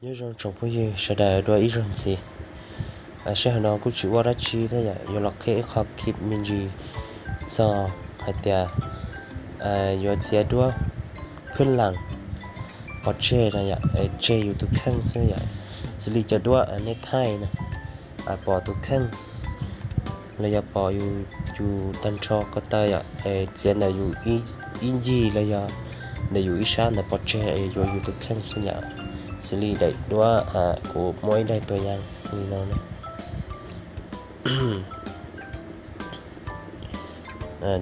Nyob zoo tsoom phooj ywg sawv daws dua ib zaug ntxiv. Sij hawm no kuj tsis ua dab tsi thiab yom, yuav los qhia ib qho clip me ntsis txog hais tias yuav txiav duab phwb lam pov tseg no yom, tseg yus tus kheej xwb yom. Xws li cov duab nej thaij na, pom tus kheej los yog pom yus tag nrho ko taw yom, txiav ntawm yus ib ncig los yog ntawm yus ib sab ntawd pov tseg es yuav yus tus kheej xwb yom. Xws li daim duab, kuv muaj ib daim tuam yam li no na.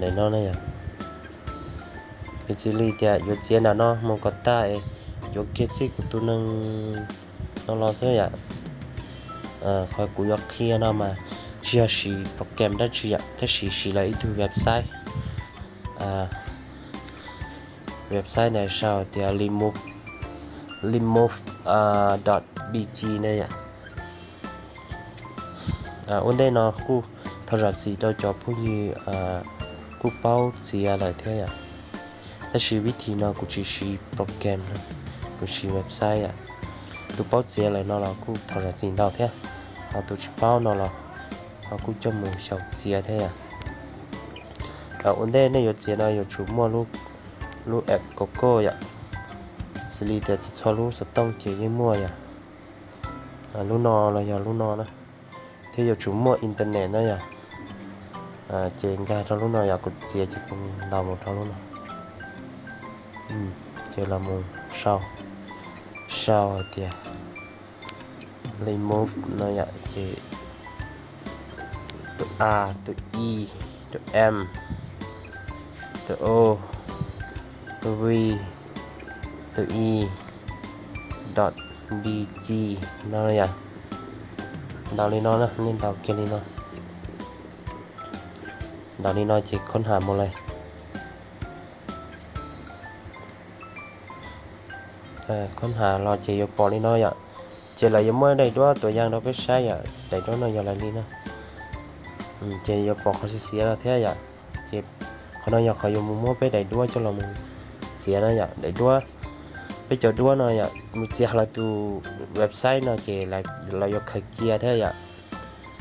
Daim no na yom, piv txwv li tias yuav txiav nram no mus kom tag es yuav kiag txij kuv tus neeg no los xwb yom. Qhov kuv yuav qhia no mas tsis yog siv program dab tsi yom, tab sis siv lawv ib tug website. Website ntawd sau tias remove, remove dot B G na yom. Ua ntej no kuj thov zam txim rau cov phooj ywg kuj paub txiav lawm thiab yom, tab sis vib thim no kuv tsis siv program, kuv siv website yom. Tus paub txiav lawm no los kuj thov zam txim ntau thiab, ho tus tsis paub no los ho kuj coj mus xyaum txiav thiab yom. Ua ntej nej yuav txiav no yuav tsum muaj lub app Google yom, xws li tias txhua txhua lub xov tooj ces yeej muaj yom. Lub no los yog lub no na, thiab yuav tsum muaj internet na yom. Ces nkag rau lub no yom, kuv txiav ces kuv ntaus mus rau lub no. Ces los mus sau, sau hais tias remove no yom, ces tus A, tus E, tus M, tus O, tus V, tus E, dot B G no yom. Ntaus li no na, nej ntaus kiag li no. Ntaus li no ces khoob has mus lawm. Khoob has los ces yuav pom li no yom. Ces lawv yuav muaj daim duab tuam yam rau peb saib yom, daim duab no yog lawv li na. Ces yuav pom qhov xiav xiav no thiab yom. Ces qhov no yog qhov yuav mus muab peb daim duab coj los mus txiav na yom. Daim duab, peb cov duab no yom, mus txiav hauv lawv tus website no ces lawv yuav khaws cia thiab yom.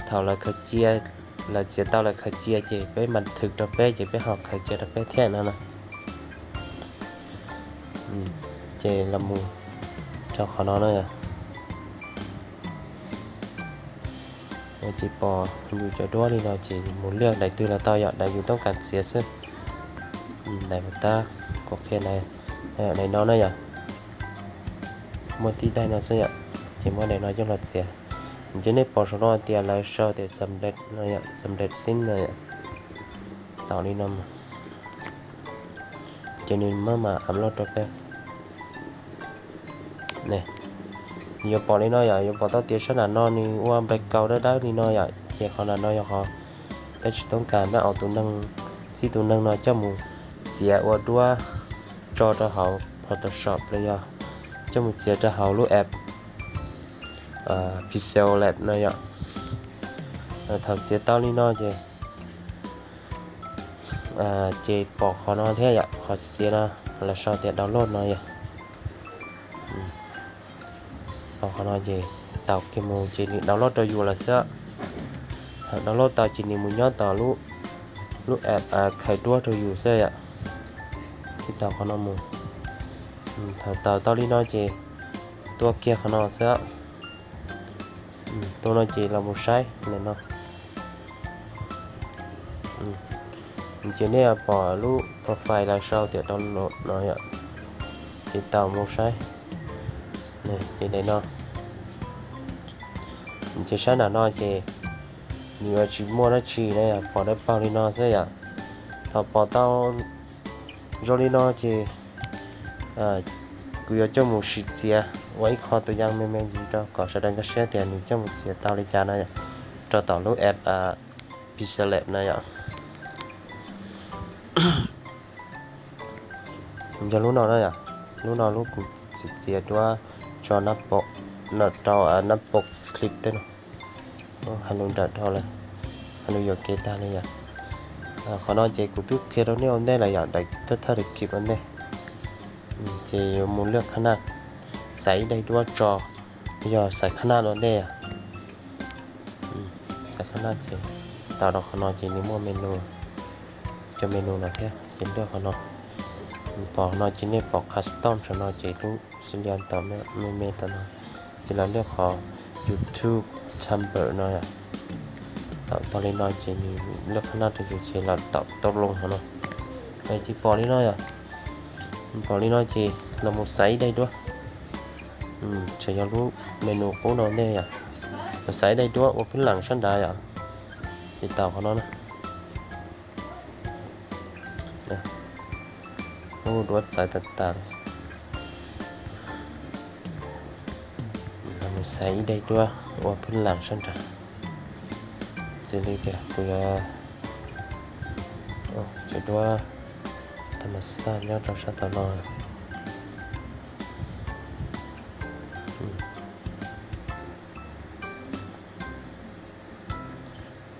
Thaum lawv khaws cia, lawv txiav tau lawv khaws cia ces peb npas thwm rau peb ces peb ho khaws cia rau peb thiab no na. Ces los mus rau qhov no na. Ces pom yus cov duab li no ces mus liaj daim twg los tau yom, daim yus toob kas txiav xwb. Daim mus tab kuv qhia ntawd, daim no na yom. Muaj tib daim no xwb yom, ces muab daim no coj los txiav. Ces nej pom saum no tias lawv sau tias xam lej no yom, xam lej xib no yom. Tau li no, ces nws maj mam upload rau peb. Nws yuav pom li no yom, yuav pom tau tias sab nram no nws ua background dawb dawb li no yom, ces qhov nram no yog qhov peb tsis toob kas, peb au tus neeg, txib tus neeg no coj mus txiav ua duab tso rau hauv Photoshop los yog coj mus txiav rau hauv lub app Pixel Lab no yom. Thaum txiav tau li no ces, ces pom qhov no thiab yom, qhov xiav no lawv sau tias download no yom. Pom qhov no ces taus kiag mus ces nws download rau yus lawm xwb. Thaum download tau ces nws mus nyob tom lub app khaws duab rau yus xwb yom. Ces taus qhov no mus. Thaum taus tau li no ces tua kiag qhov no xwb. Tua no ces los mus saib ntawm no. Ces nej pom lub profile lawv sau tias download no yom. Ces taus mus saib. Ces daim no, ces saib nram no ces nws yuav tsis muaj dab tsi na, pom dawb paug li no xwb yom. Thaum pom tau zoo li no ces kuv yuav coj mus siv txiav ua ib qho tus yam me me ntsis rau kom sawv daws nkag siab tias nws coj mus txiav tau li cas no yom, rau tom lub app Pixel Lab no yom. Yog lub no na yom, lub no lub kuv txiav txiav duab tso nab pom, rau nab pom clip tej no. Hais lus nrawm dhau lawm, hais lus yuam kev tag li yom. Qhov no ces kuv twb qhia rau nej ua ntej lawm yom, daim thawj thawj daim clip ua ntej. Ces yuav mus liaj qhab naj, xaiv ib daim duab tso, Yog xaiv khab naj ua ntej yom. Xaiv khab naj ces tau rau qhov no ces nws muaj menu, cov menu no thiab ces lwaj qhov no. Pom no ces nej pom custom saum no ces lub xib lias tom me me tom no ces los lwaj qhov YouTube Tumblr no yom. Tau li no ces nws lwaj khab naj rau yus ces los tom tau loo qhov no. Ces pom li no yom. Pom li no ces los mus xaiv ib daim duab. Tseem yog lub menu qub no ntej yom. Los xaiv ib daim duab ua phwb lees sab nrad yom. Ces tau qhov no na. Lub duab txawv tas tas li. Los mus xaiv ib daim duab ua phwb lees sab nrad. Xws li tias kuv yuav cov duab tha mas xaj nyob rau sab tom no.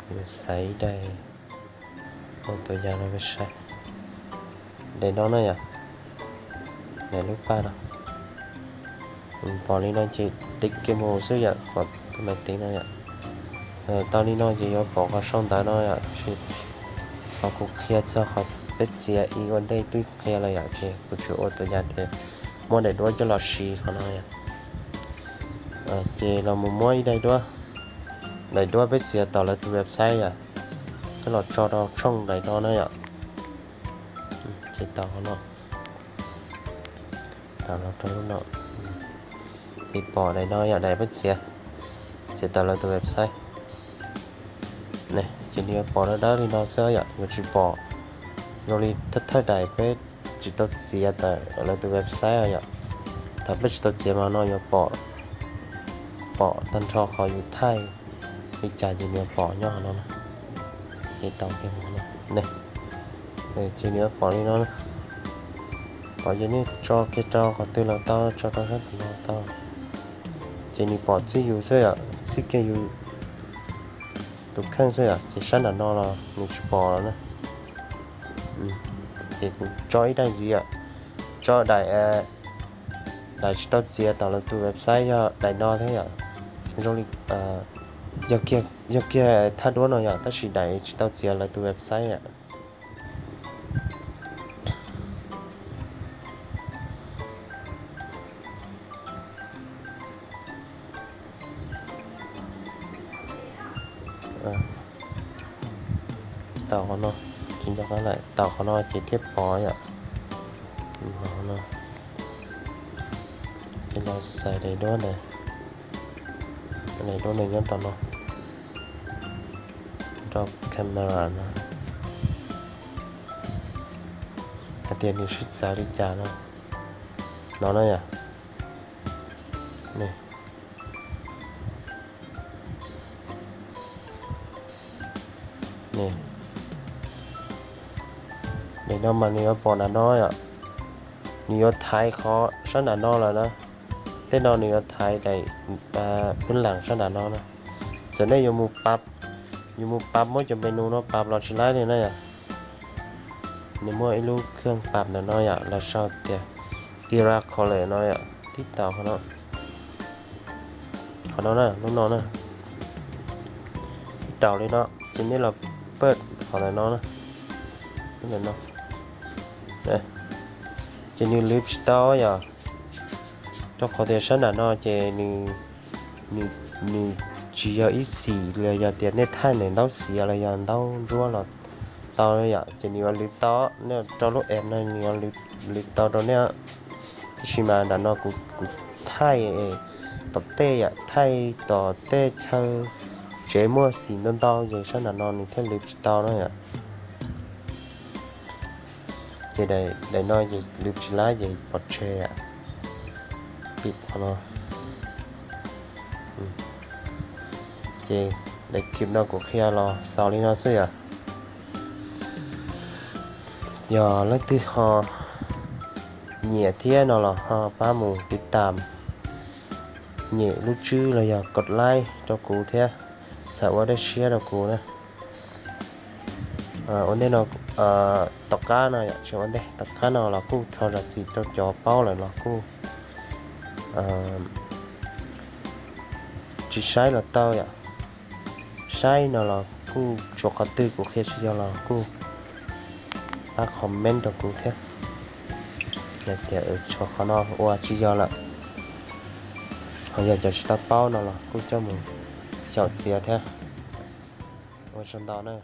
Kuv yuav xaiv ib daim ua tus yam no saib. Daim no na yom. Daim lub paj no. Pom li no ces tiv kiag mus xwb yom, pom tus maiv tiv no yom. Tau li no ces yuav pom qhov sau ntawv no yom, tsis, qhov kuv qhia txog qhov peb txiav ib ua ntej twb qhia lawm yom, ces kuv tsuas ua tus yam tias muab daim duab coj los siv qhov no yom. Ces los mus muab ib daim duab, daim duab peb txiav tom lawv tus website yom, coj los tso rau tshooj daim no na yom. Ces tau qhov no, tau los rau lub no, ces pom daim no yom, daim peb txiav, txiav tom lawv tus website. Ces nws yuav pom dawb dawb li no xwb yom, yuav tsis pom zoo li thawj thawj daim peb tsis tau txiav tawm lawv tus website yom. Thaum peb tsis tau txiav mas no yuav pom, pom tag nrho qhov yus thaij li cas ces nws yuav pom nyob hauv no na. Ces tau kiag no, ces nws yuav pom li no na. Pom ces nej tso kiag rau qhov twg los tau, tso rau sab tom no tau. Ces nws pom txij yus xwb yom, txij kiag yus tus kheej xwb yom, ces sab nram no los nws tsis pom lawm na. Ces kuv tso ib daim ntxiv yom, tso daim, daim tsis tau txiav tom lawv tus website yog daim no thiab yom. Zoo li yog kiag thaj duab no yom, tab sis daim tsis tau txiav lawv tus website yom. Tau qhov no, tsis nco qab lawm, tau qhov no ces thiaj pom yom. Ces los xaiv daim duab ntawd, daim duab ntawd nyob tom no, rau camera no, hais tias nws sib txawv li cas no, no na yom. Daim no mas nws yuav pom nram no yom, nws yuav thaiv qhov sab nram no lawm na. Tej no nws yuav thaiv daim phwb lees sab nram no na. Txawm nej yuav mus pab, yuav mus pab muab cov menu no pab los tsis laib li na yom. Nws muaj ib lub kheej pab ntawm no yom, los sau tias Ira College no yom, tib taus qhov no, qhov no na, lub no na, tib taus li no, ces nej los pab qhov ntawm no na, lub ntawm no, ces nws lwv tsis tau yom, rau qhov tias sab nram no ces nws, nws tsis yog ib xim los yog tias nej thaij ntawm ntaub xiav los yog ntaub ntsuab los tau yom, ces nws yuav lwv tau, nej rau lub app no nws yuav lwv tau rau nej. Tab sis mas nram no kuv, kuv thaij tom tej yom, thaij tom tej chaw tsev muaj xim ntau ntau ces sab nram no nws thiaj lwv tsis tau na yom. Ces daim no ces lwv tsis laib ces pov tseg yom. Pib qhov no. Ces daim clip no kuv qhia los xaus li no xwb yom. Yog leej twg ho nyiam thiab no los ho pab mus tiv tam, nyem lub tswb los yog kos laib rau kuv thiab, txhawm ua dej siab rau kuv na. Ua ntej no, tom qab no yom, tsis ua ntej, tom qab no los kuj thov zam txim rau cov paub lawm los kuj, tsis saib los tau yom. Saib no los kuj tshuav qhov twg kuv qhia tsis yog los kuj pab comment rau kuv thiab, yog tias tshuav qhov no ua tsis yog lawm, ho yog cov tsis tau paub no los kuj coj mus xyaum txiav thiab. Ua tsaug ntau na.